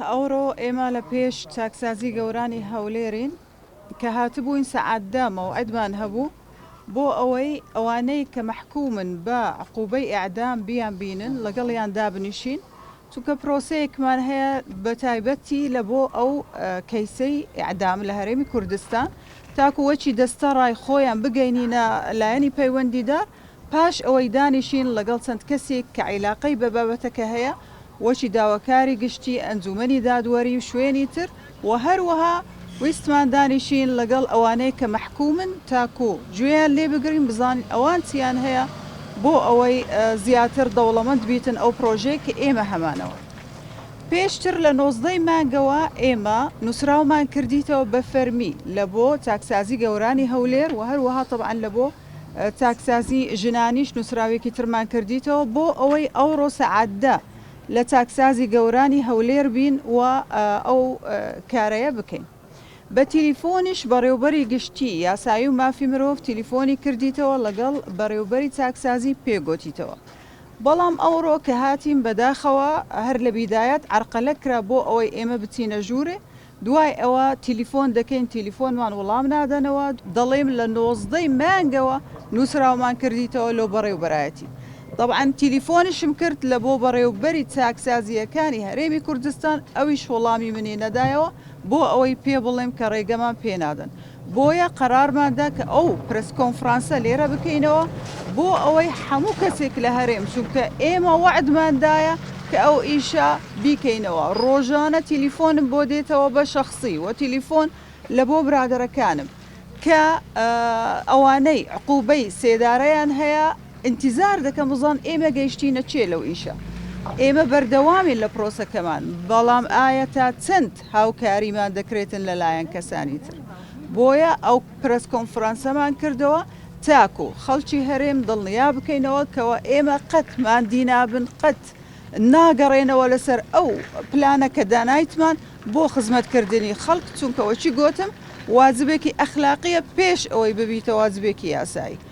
ئەوڕۆ ئێمە لە پێش چاکسازی گەورانی هەولێرین کە هاتبووین سەعات دە مەوعدمان هەبوو بۆ ئەوەی ئەوانەی کە مەحکومن بە عقوبەی ئیعدام بیان بینن لەگەڵیان دابنیشین چونکە پرۆسەیەکمان هەیە بەتایبەتی لە بۆ ئەو کەیسەی ئیعدام لە هەرێمی کوردستان تاکو وەچی دەستە ڕای خۆیان بگەینینە لایەنی پەیوەندیدار پاش ئەوەی دانیشین لەگەڵ چەند کەسێک کە عیلاقەی بە بابەتەکە هەیە وەکی داواکاری گشتی، ئەنجومەنی دادوەری و شوێنی تر و هەروەها ویستمان دانیشین لەگەڵ ئەوانەی کە مەحکومن تاکو گوێیان لێ بگرین بزانین ئەوان چیان هەیە بۆ ئەوەی زیاتر دەوڵەمەند بیتن ئەو پرۆژەی کە ئێمە هەمانەوە. پێشتر لە 19 ی مانگەوە ئێمە نوسراومان کردیتەوە بە فەرمی لە بۆ چاکسازی گەورانی هەولێر و هەروەها تەبعەن لە بۆ چاکسازی ژنانیش نوسراوێکی ترمان کردیتەوە بۆ ئەوەی ئەوڕۆ سەعات دە لە چاکسازی گەورانی هەولێر بین و ئەو کارەیە بکەین. بە تیلیفۆنیش بەڕێوبەری گشتی یاسایی و مافی مرۆڤ تیلیفۆنی کردیتەوە لەگەڵ بەڕێوبەری چاکسازی پێ گۆتیتەوە. بەڵام ئەوڕۆ کە هاتین بەداخەوە هەر لە بیدایەت عەرقەلە کرا بۆ ئەوەی ئێمە بچینە ژوورێ دوای ئەوە تیلیفۆن دەکەین تیلیفۆنمان وڵام نادەنەوە، دەڵێم لە 19 ی مانگەوە نووسراومان کردیتەوە لۆ بەڕێوبەرایەتی. تەبعەن تیلیفۆنیشم کرد لە بۆ بەڕێوبەری چاکسازییەکانی هەرێمی کوردستان ئەویش وڵامی منی نەدایەوە بۆ ئەوەی پێ بڵێم کە ڕێگەمان پێ نادەن. بۆیە قەرارمان دا کە ئەو پرس کۆنفرانسە لێرە بکەینەوە بۆ ئەوەی حەموو کەسێک لە هەرێم چونکە ئێمە وەعدمان دایە کە ئەو ئیشە بیکەینەوە ڕۆژانە تیلیفۆنم بۆ دێتەوە بە شەخسی و تیلیفۆن لە بۆ برادەرەکانم کە ئەوانەی عقوبەی سێدارەیان هەیە ئینتیزار دەکەم بزان ئێمە گەیشتینە چێ لەو ئیشە ئێمە بەردەوامین لە پرۆسەکەمان بەڵام ئایا تا چەند هاوکاریمان دەکرێتن لە لایەن کەسانی تر بۆیە ئەو پرەس کۆنفرانسەمان کردەوە تاکو خەڵکی هەرێم دڵنیا بکەینەوە کەوە ئێمە قەت ماندی نابن قەت ناگەڕێنەوە لەسەر ئەو پلانە کە دانایتمان بۆ خزمەت کردنی خەڵک چونکە وەکی گۆتم واجبێکی ئەخلاقیە پێش ئەوەی ببیتە واجبێکی یاسایی.